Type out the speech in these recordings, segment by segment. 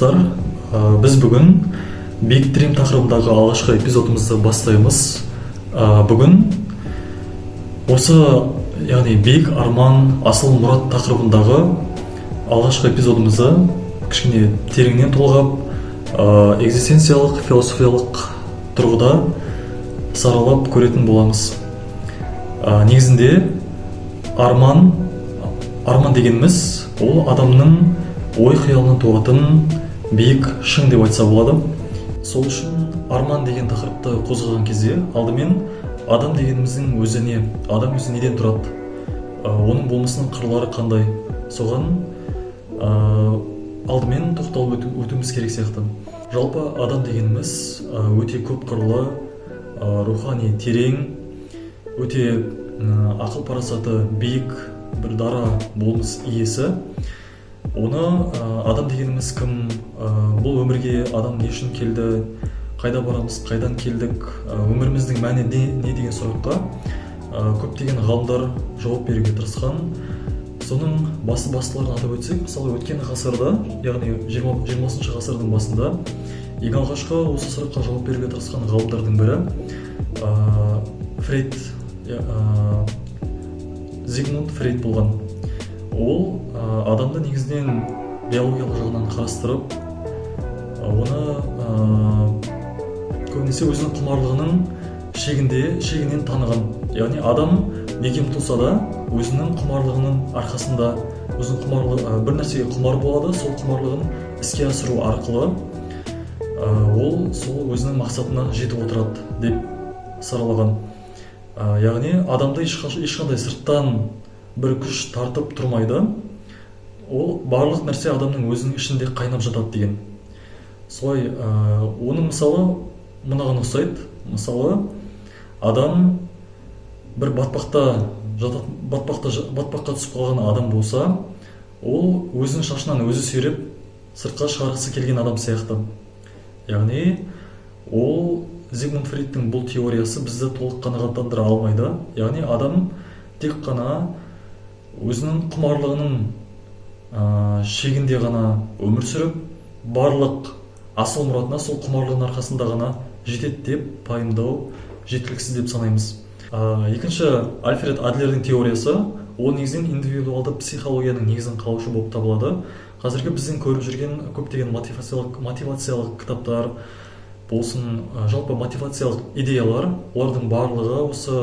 Достар! Біз бүгін Big Dream тақырыбындағы алғашқы эпизодымызды бастаймыз. Бүгін осы, яғни биік арман, асыл мұрат тақырыбындағы алғашқы эпизодымызды кішкене тереңнен толғап, экзистенциялық, философиялық тұрғыда саралап көретін боламыз. Негізінде арман дегеніміз ол адамның ой қиялынан туатын биік шың деп айтса болады. Сол үшін арман деген тақырыпты қозғаған кезде алдымен адам дегеніміздің өзі не, адам өзі неден тұрады, оның болмысының қырлары қандай, соған алдымен тоқталып өтуіміз керек сияқты. Жалпы адам дегеніміз өте көп қырлы, рухани терең, өте ақыл парасаты биік бір дара болмыс иесі. Оны адам дегеніміз кім, бұл өмірге адам не үшін келді, қайда барамыз, қайдан келдік, өміріміздің мәні не деген сұраққа көптеген ғалымдар жауап беруге тырысқан. Соның басы бастыларын атап өтсек, мысалы, өткен ғасырда, яғни 20-шы ғасырдың басында ең алғашқы осы сұраққа жауап беруге тырысқан ғалымдардың бірі Фрейд, Зигмунд Фрейд болған. Ол адамды негізінен биологиялық жағынан қарастырып, оны көбінесе өзінің құмарлығының шегінен таныған. Яғни адам неге ұмтылса да, өзінің құмарлығының арқасында, өзінің құмарлығы, бір нәрсеге құмар болады, сол құмарлығын іске асыру арқылы ол сол өзінің мақсатына жетіп отырады деп саралаған. Яғни адамды ешқандай сырттан бір күш тартып тұрмайды, ол барлық нәрсе адамның өзінің ішінде қайнап жатады деген. Солай, оның мысалы мынаған ұқсайды. Мысалы, адам бір батпақта жататын, батпаққа түсіп қалған адам болса, ол өзінің шашынан өзі сүйреп сыртқа шығарғысы келген адам сияқты. Яғни ол Зигмунд Фрейдтің бұл теориясы бізді толық қанағаттандыра алмайды. Яғни адам тек қана өзінің құмарлығының шегінде ғана өмір сүріп, барлық асыл мұратына сол құмарлығының арқасында ғана жетеді деп пайымдау жеткіліксіз деп санаймыз. Екінші, Альфред Адлердің теориясы. Ол негізінен индивидуалды психологияның негізін қалаушы болып табылады. Қазіргі біздің көріп жүрген көптеген мотивациялық кітаптар болсын, жалпы мотивациялық идеялар, олардың барлығы осы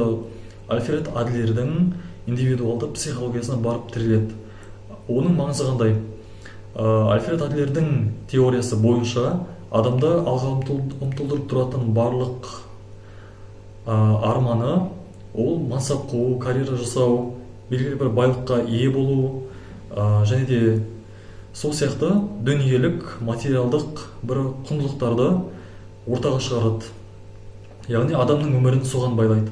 Альфред Адлердің индивидуалды психологиясына барып тіреледі. Оның маңызы қандай? Альфред Адлердің теориясы бойынша адамды алға ұмтылдырып тұратын барлық арманы ол мансап қуу, карьера жасау, белгілі бір байлыққа ие болу, және де сол сияқты дүниелік, материалдық бір құндылықтарды ортаға шығарады. Яғни адамның өмірін соған байлайды.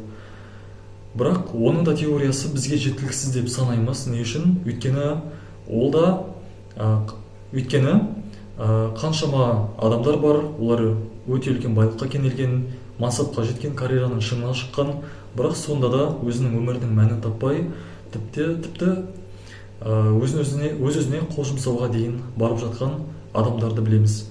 Бірақ оның да теориясы бізге жеткіліксіз деп санаймыз. Не үшін? Өйткені ол да өйткені қаншама адамдар бар, олар өте үлкен байлыққа кенелген, мансапқа жеткен, карьераның шыңына шыққан, бірақ сонда да өзінің өмірінің мәнін таппай, тіпті өзін өзіне өз өзіне қол жұмсауға дейін барып жатқан адамдарды білеміз.